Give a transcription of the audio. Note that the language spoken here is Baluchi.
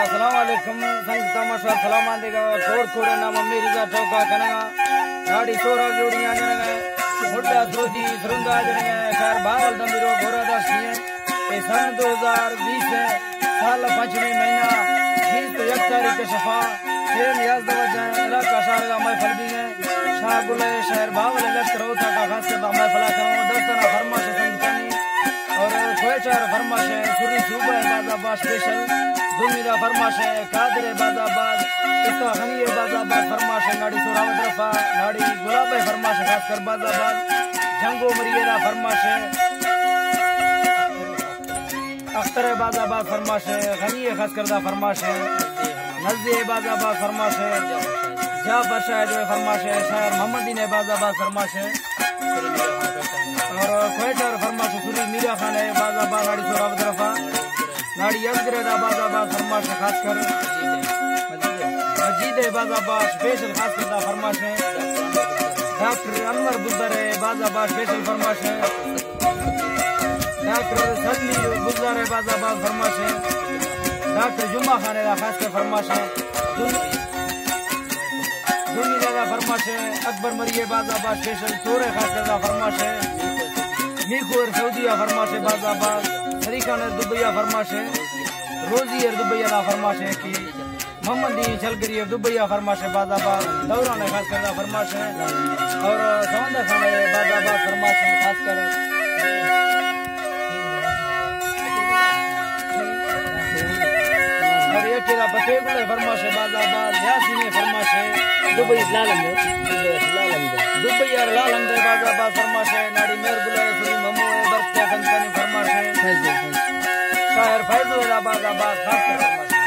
السلام علیکم سنگتاں، ما شمارا سلام آں دیگا۔ کوڑ کوڑ ءَ نام امیر رضا ٹوکا کنگا، ناڑی سورا جوڑیاں جنگا، مڈا سروجی سرندا جنگا، شہر باول دمبیرو گورا داشتی ہیں۔ اے سن دو ہزار بیس ءِ سال ءِ پنچمی مہینہ، بیست و یک تاریخ ءِ شفا، ٹیم یازدہ بجہ، علاقہ شارگا محفل بیگ ءَ۔ شاہ گل ءِ شہر باول ءِ لشکر اوتاکا خاص کر محفلا کنوں۔ دستانا فرمائش سنگتانی اور کوئٹہ ءَ فرمائش ءَ سری صوبہ ءِ باز آباد اسپیشل۔ دومی دا فرمائش ءَ قادر ءِ باز آباد، استا غنی ءِ باز آباد فرمائش ءَ، ناڑی سوراوت رفا، ناڑی گلاب ءِ فرمائش ءَ خاص کر باز آباد۔ جنگو مری ءِ دا فرمائش ءَ، اختر ءِ باز آباد فرمائش ءَ، غنی ءِ خاص کر دا فرمائش ءَ، نزدی ءِ باز آباد فرمائش ءَ، جعفر شاہد ءِ فرمائش ءَ، شاعر محمد دین ءِ باز آباد فرمائش ءَ، اور کوئٹہ ءَ فرمائش ءَ، سری میرا خان ءِ باز آباد، ناڑی سوراوت رفا، ناڑی اصغر ءِ دا باز آباد فرمائش ءَ، خاص کر مجید ءِ باز آباد اسپیشل خاص کر دا فرمائش ءَ، ڈاکٹر انور بزدار ءِ باز آباد اسپیشل فرمائش ءَ، ڈاکٹر سلمی بزدار ءِ باز آباد فرمائش ءَ، ڈاکٹر جمعہ خان ءِ دا خاص کر فرمائش ءَ، دن-، دنیا دا فرمائش ءَ، اکبر مری ءِ باز آباد اسپیشل، تور ءِ خاص کر دا فرمائش ءَ، میکو ار سعودیہ فرمائش ءَ باز آباد، سری خان ار دبئی ءَ فرمائش ءَ، روزی ار دبئی ءَ دا فرمائش ءَ کہ محمد دین چلگری ءَ دبئی ءَ فرمائش ءَ باز آباد، دوران ءَ خاص کر دا فرمائش ءَ، اور سمندر خان ءَ باز آباد فرمائش ءَ خاص کر۔ اور یہ کہ دا پتے گلے فرمائش ءَ باز آباد، یاسین ءِ فرمائش ءَ۔ دبئی لال احمد۔ دبئی ءَ لال احمد ءِ باز آباد فرمائش ءَ، ناڑی مہر گلے سری ممو ءِ برتے کنتنی فرمائش ءَ۔ فیض، فیض۔ شاعر فیض ءِ باز آباد خاص کر فرمائش ءَ۔